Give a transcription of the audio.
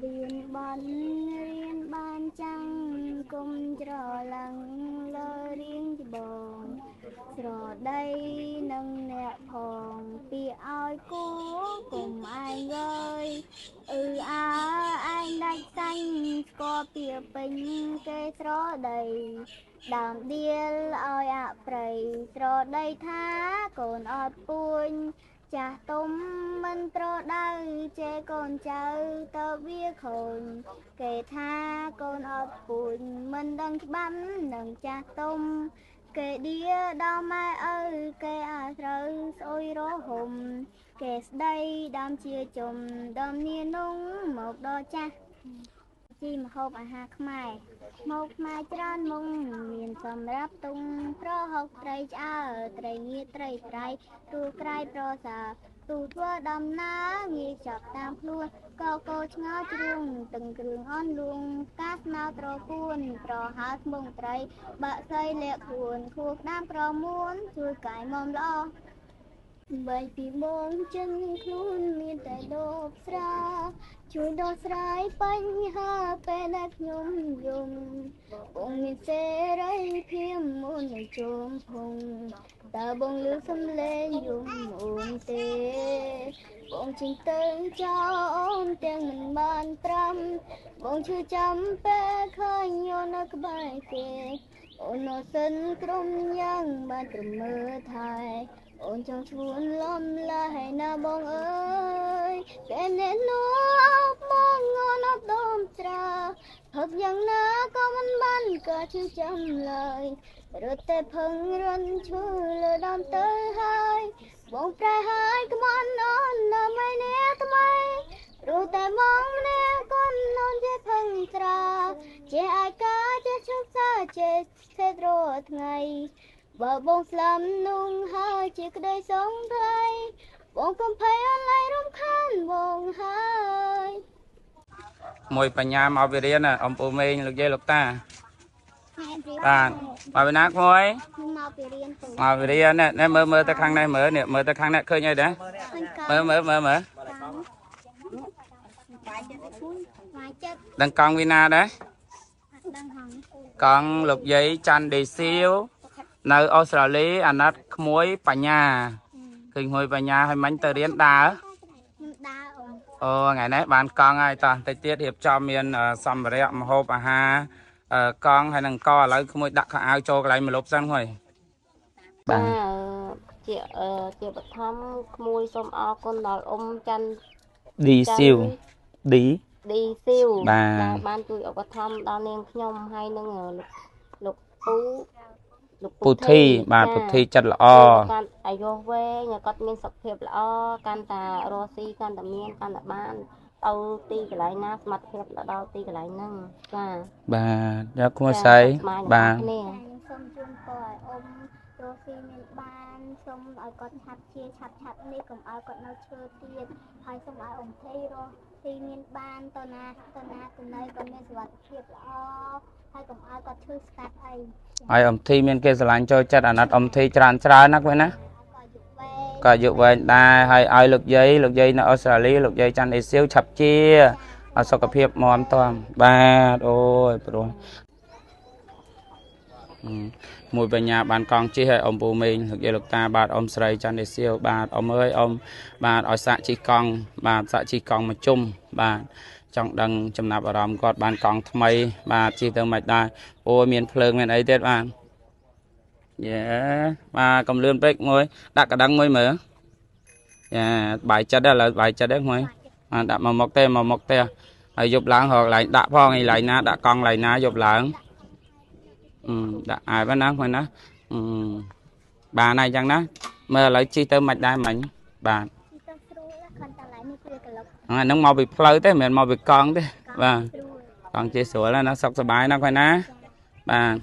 រៀនបានរៀនបានចាំងគុំច្រឡឹងលើរៀងច្បងស្រដីនឹងអ្នកផងពីឲ្យគូគុំឯងវើយអឺអើឯងដាច់សាញ់ស្គាល់ពីពេញគេស្រដីដើមដៀលឲ្យអប្រៃស្រដីថាកូនអត់ពួញចាស់ទុំមិនត្រដៅជេកូនចៅទៅវាខូនគេថាកូនអត់ពួញមិនដឹងច្បាំនឹងចាស់ទុំគេដៀដល់ម៉ែឪគេអាត្រូវស្អុយរហុំគេស្ដីដើមជាជុំដើមនានងមកដល់ចាស់ជីមហូបអាហារខ្មែរមកខ្មែរច្រើនមុងមានសម្រាប់ទុងប្រហុកត្រីឆ្អើត្រីងៀតត្រីប្រៃទូក្រៃប្រសាទូធ្វើដំណើរងាយចាប់តាមខ្លួនកកោឆ្ងល់ជ្រុងទឹងគ្រឿងអន់លួងផ្កាស្មៅត្រគួនប្រហើស្មងត្រីបាក់សីលាក់ខ្លួនខួរក្តាមក្រមួនជួយកាយមុំល្អបីពីបងចិនខ្លួនមានតែដបស្រាជួយដោះស្រាយបញ្ហាពេលដែលខ្ញុំយំបងមានសេរីភាពមុននឹងជុំភងតើបងលឺសំឡេងយំអូនទេបងជិះទៅចោលអូនទាំងមិនបានត្រាំបងឈឺចាំពេលឃើញអូននៅក្បែរគេអូននៅសិនក្រុមយ៉ាងបានត្រមើថែអូនចង់ឈួនលំឡាហើយណាបងអើយពេលនេះនោះបងអូនអត់ដមត្រាផឹកយ៉ាងណាក៏មិនបានក៏ឈឺចាំឡើយរត់តែផឹងរន់ឈឺលើដើមទៅហើយបងប្រែហើយក្មន់អូននៅមិននេះថ្មីព្រោះតែបងម្នាក់កូនអូនចេះផឹងត្រាចេះអាយកាចេះឈប់សាចេះសេតរាល់ថ្ងៃបើបងស្លាប់នោះហើយជាក្តីសងថ្លៃបងកុំភ័យអត់ឡើយរំខានបងហើយមួយបញ្ញាមកវិរៀនអំពូមេងលោកយាយលោកតាបាទមកពីណាក្មួយមកពីរៀនមកពីរៀននេះមើលមើលទៅខាងនេះមើលនេះមើលទៅខាងនេះឃើញអីដែរមើលមើលមើលមើលដឹងកង់វិណាដែរកង់លោកយាយច័ន្ទដេសៀវនៅអូស្ត្រាលីអាណិតក្មួយបញ្ញាឃើញក្មួយបញ្ញាឲ្យមិញទៅរៀនដើរអូថ្ងៃនេះបានកង់ហើយតោះតិចទៀតរៀបចំមានសម្ភារៈម្ហូបអាហារកង់ហើយនឹងកឥឡូវក្មួយដាក់ខោអាវចូលកន្លែងម្លប់សិនហើយបាទជាបឋមក្មួយសូមអរគុណដល់អ៊ំច័ន្ទឌីស៊ីវឌីស៊ីវដែលបានជួយឧបត្ថម្ភដល់នាងខ្ញុំហើយនឹងលោកពូលោកពុទ្ធីបាទពុទ្ធីចិត្តល្អគាត់អាយុវែងគាត់មានសុខភាពល្អកាន់តែរស់ស៊ីកាន់តែមានកាន់តែបានទៅទីកន្លែងណាសមត្ថភាពដល់ទីកន្លែងហ្នឹងចាបាទយកក្មួយស្រីបាទសូមជូនពរឲ្យអ៊ំរស់ស៊ីមានបានសូមឲ្យគាត់ឆាប់ជាឆាប់ឆាប់នេះកុំឲ្យគាត់នៅឈើទៀតហើយសូមឲ្យអ៊ំធីរស់ស៊ីមានបានទៅណាទៅណាទៅណីក៏មានសុខភាពល្អហើយកុំឲ្យគាត់ឈឺស្កាត់អីឲ្យអ៊ំធីមានគេស្រឡាញ់ចូលចិត្តអាណិតអ៊ំធីច្រើនច្រើនណាស់វិញណាក៏អាយុវែងដែរហើយឲ្យលោកយាយលោកយាយនៅអូស្ត្រាលីលោកយាយច័ន្ទអេសៀវឆាប់ជាឲ្យសុខភាពមាំទាំបាទអូយព្រោះមួយបញ្ញាបានកង់ជិះឲ្យអ៊ំពូមេងលោកយាយលោកតាបាទអ៊ំស្រីច័ន្ទអេសៀវបាទអ៊ំអើយអ៊ំបាទឲ្យសាក់ជិះកង់បាទសាក់ជិះកង់មកជុំបាទចង់ដឹងចំណាប់អារម្មណ៍គាត់បានកង់ថ្មីបាទជិះទៅមិនដែរអូយមានភ្លើងមានអីទៀតបាទយេបាទកុំលឿនពេកមួយដាក់កណ្ដឹងមួយមើលយ៉ាបាយចិត្តឥឡូវបាយចិត្តហ្នឹងមួយបាទដាក់មកមុខទេមកមុខទេហើយយប់ឡើងរកកន្លែងដាក់ផងឯកន្លែងណាដាក់កង់កន្លែងណាយប់ឡើងដាក់អែបណាមួយណាបានហើយអញ្ចឹងណាមើលឥឡូវជិះទៅមិនដែរមិញបាទហ្នឹងមកពីផ្លូវទេមិនមែនមកពីកង់ទេបាទកង់ជិះស្រួលណាសុខសប្បាយណាគាត់ណាបាទ